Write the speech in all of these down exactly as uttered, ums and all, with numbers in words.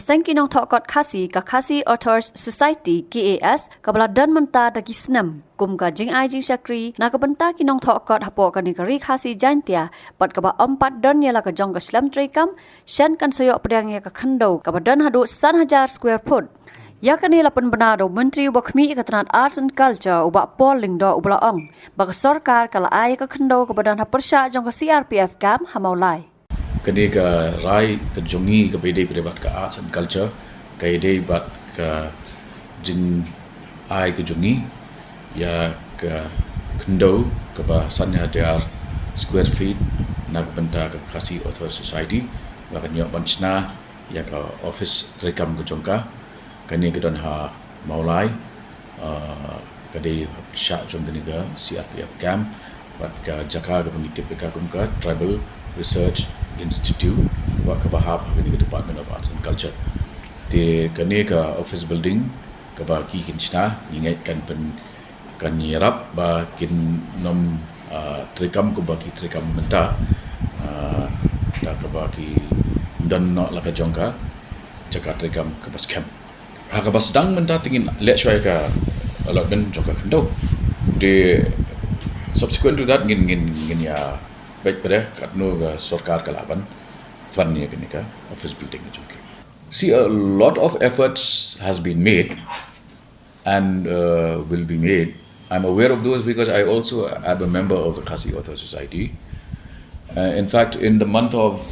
Seng ki nongthoh kot Khasi, ka Khasi Authors Society, K A S, kaba la don mynta da ki snem kum ka jingai jingshakri na ka bynta ki nongthoh kot hapoh kane ka ri Khasi Jaintia, bad kaba ym pat don ïa la ka jong ka shlem treikam, shen kan sa ïoh pdiang ïa ka khyndew kaba don haduh san hajar square foot. Ïa kane la pynbna da u Myntri uba khmih ïa ka tnat Arts and Culture, u Bah Paul Lyngdoh, uba la ong ba ka sorkar ka la ai ïa ka khyndew kaba don ha pyrshah jong ka C R P F camp ha Mawlai. Kane ka rai ka jong ngi kaba ïadei bad ka arts and culture, ka ïadei bad ka jingai ka jong ngi ïa ka khyndew kaba san hajar square feet na ka bynta ka Khasi Author Society, ba kan ïoh ban shna ïa ka office treikam ka jong ka. Kane ka don ha Mawlai, ah, ka dei ha pyrshah jong kane ka C R P F camp, bad ka jaka kaba ngi tip ïa ka kum ka Tribal Research Institute, bad kaba hap ha kane ka Department of Arts and Culture. Te kane ka office building kaba ki kin shna, ngi ngeit kan pyn, kan ïarap ba kin nym, ah, treikam kumba ki treikam mynta, ah, da kaba kim don noh la ka jong ka jaka treikam kaba skhem. Ha kaba sdang mynta te ngin leh shuwa ïa ka allotment jong ka khyndew. Te subsequent to that ngin, ngin, ngin ïa peit pat katno ka sorkar ka lah ban fund ïa kane ka office building jong ki. See, a lot of efforts has been made and, uh, will be made. I'm aware of those because I also am a member of the Khasi Author Society. Uh, in fact, in the month of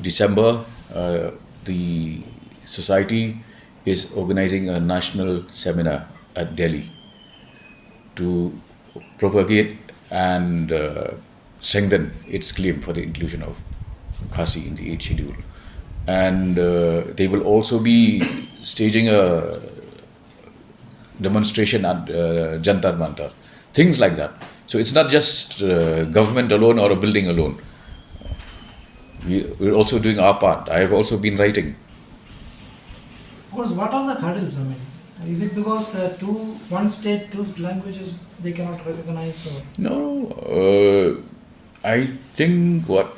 December, uh, the society is organizing a national seminar at Delhi to propagate and, uh, strengthen its claim for the inclusion of Khasi in the Eighth Schedule. And, uh, they will also be staging a demonstration at, uh, Jantar Mantar, things like that. So it's not just, uh, government alone or a building alone. We, we're also doing our part. I have also been writing. Of course, what are the hurdles? I mean, is it because the two, one state, two languages, they cannot recognize? Or? No, uh, I think what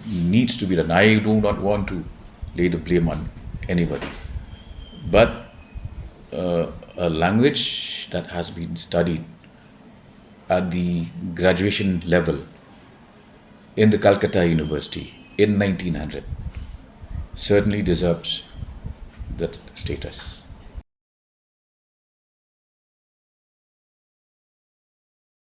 needs to be done, I do not want to lay the blame on anybody, but, uh, a language that has been studied at the graduation level in the Calcutta University in nineteen hundred certainly deserves that status.